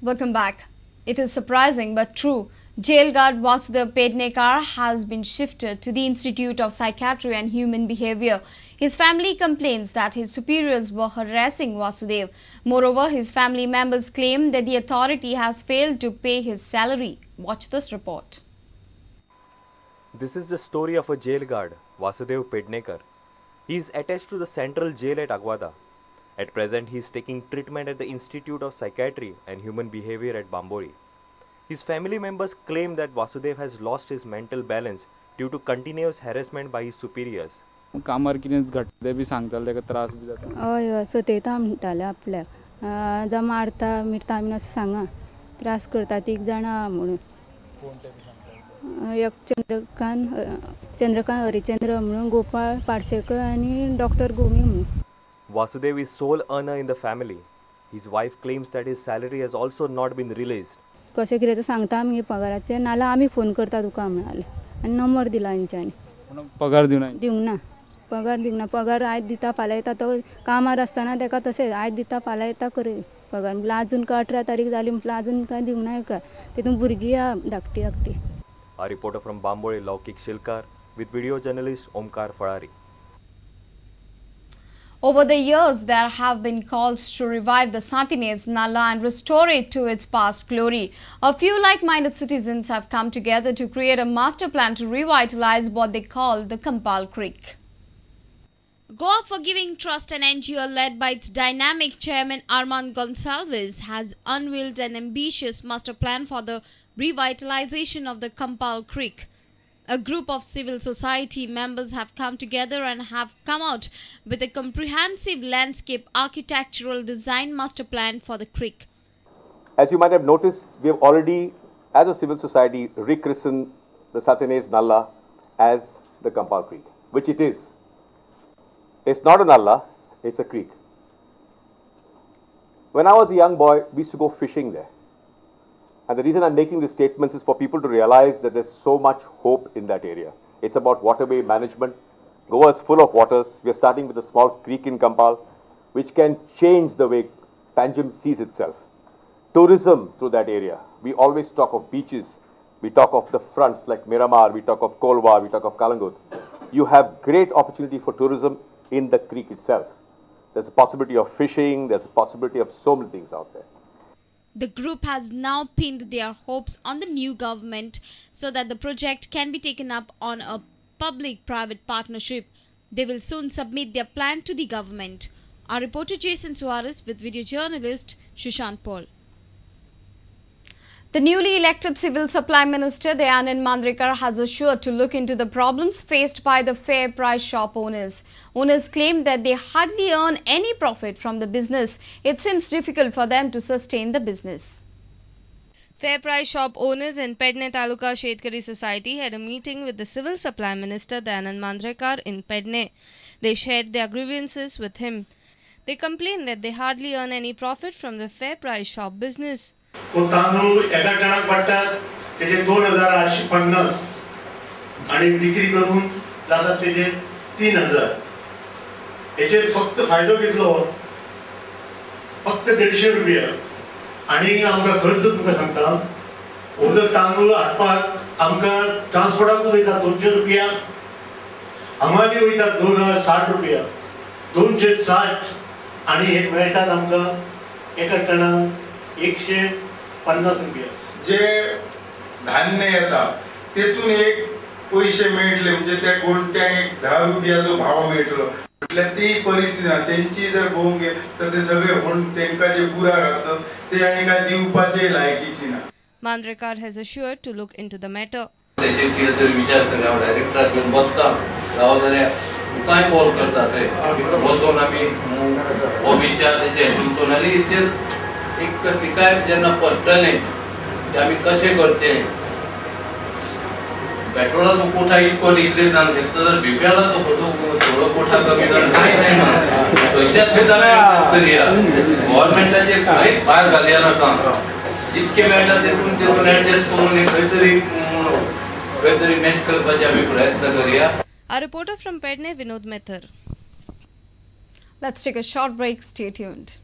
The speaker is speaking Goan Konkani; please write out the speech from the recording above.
Welcome back. It is surprising but true. Jail guard Vasudev Pednekar has been shifted to the Institute of Psychiatry and Human Behavior. His family complains that his superiors were harassing Vasudev. Moreover, his family members claim that the authority has failed to pay his salary. Watch this report. This is the story of a jail guard, Vasudev Pednekar. He is attached to the central jail at Aguada. At present, he is taking treatment at the Institute of Psychiatry and Human Behavior at Bamboli. His family members claim that Vasudev has lost his mental balance due to continuous harassment by his superiors. कामार कितें घडटा तें बी सांगताले ताका त्रास बी जाता. हय हय सतयता म्हणटाले आपल्याक, जावं मारता मिरता बीन अशें सांगा, त्रास करता तीग जाणां म्हणून. एक चंद्रकांत हरिचंद्र म्हणून, गोपाळ पार्सेकर आनी डॉक्टर गोमी म्हणून. Vasudev is sole earner in the family. His wife claims that his salary has also not been released. कशें कितें तें सांगता आमगे पगाराचें, नाल्यार आमी फोन करता तुका म्हणाले आनी नंबर दिला हेंच्यांनी. पगार दिवना दिवंक ना, पगार दिवंक ना. पगार आयज दिता फाल्यां येता, तो कामार आसतना ताका तशेंच आयज दिता फाल्यां येता करी पगार. म्हटल्यार आजून काय 18 तारीख जाली म्हटल्यार आजून काय दिवंक ना हेका. तितून भुरगीं आहा धाकटी धाकटी. A reporter from Bamboli, Laukik Shilkar, with video journalist Omkar Falari. Over the years, there have been calls to revive the Sant Inez Nala and restore it to its past glory. A few like-minded citizens have come together to create a master plan to revitalize what they call the Campal Creek. Goa Forgiving Trust, an NGO led by its dynamic chairman Armand Gonsalves, has unveiled an ambitious master plan for the revitalization of the Campal Creek. A group of civil society members have come together and have come out with a comprehensive landscape architectural design master plan for the creek. As you might have noticed, we have already, as a civil society, rechristened the Sant Inez Nala as the Campal Creek, which it is. It's not a nallah, it's a creek. When I was a young boy, we used to go fishing there. And the reason I'm making these statements is for people to realize that there's so much hope in that area. It's about waterway management. Goa is full of waters. We are starting with a small creek in Campal, which can change the way Panjim sees itself. Tourism through that area. We always talk of beaches. We talk of the fronts like Miramar. We talk of Kolwa. We talk of Calangute. You have great opportunity for tourism in the creek itself. There's a possibility of fishing. There's a possibility of so many things out there. The group has now pinned their hopes on the new government so that the project can be taken up on a public-private partnership. They will soon submit their plan to the government. Our reporter Jason Suarez with video journalist Shushant Paul. The newly elected Civil Supply Minister Dayanand Mandrekar has assured to look into the problems faced by the fair price shop owners. Owners claim that they hardly earn any profit from the business. It seems difficult for them to sustain the business. Fair price shop owners in Pedne Taluka Shetkari Society had a meeting with the Civil Supply Minister Dayanand Mandrekar in Pedne. They shared their grievances with him. They complained that they hardly earn any profit from the fair price shop business. तो तांदूळ एका टनाक पडटात तेजे 2850 आणि विक्री करून जातात तेजे 3000. हेचेर फक्त फायदो कितलो, फक्त 150 रुपया. आणि आमकां खर्च तुमकां सांगता, हो जर तांदूळ हाडपाक आमकां ट्रान्सपोर्टाकूच वयता 200 रुपया, हमाली वयता 260 रुपया, 260 आणि हे मेळटात आमकां एका टनाक 150 रुपया. जे धान्य येता तेतून एक पयशे मेळटले, म्हणजे त्या गोंट्यांक एक 10 रुपयाचो भाव मेळटलो म्हटल्यार ती परिस्थिती ना. तेंची जर पळोवंक गेले तर ते सगळे होण तेंकां जे बुराक आसतात ते आनी काय दिवपाचे लायकीची ना. Mandrekar has assured to look into the matter. तेचेर कितें तरी विचार करी, हांव डायरेक्टराक घेवन बसता, राव जाल्यार तुकाय कॉल करता, थंय बसोन आमी हो विचार तेचे हेतून आनी हेचेर एक तिकाय जेन्ना पडटलें की आमी कशें करचें. पेट्रोलाचो कोठा इतको इतले जावंक शकता, तर बीपीएलाचो थोडो कोठा कमी जाल्यार कांय जायना. थंयच्या थंयच आमी एडजस्ट करया, गव्हर्मेंटाचेर खंयच भार घालया नाका. जितके मेळटा तेतून तेतून एडजस्ट करून खंय तरी मॅच करपाचे आमी प्रयत्न करया. A reporter from Pedne, Vinod Methar. Let's take a short break. Stay tuned.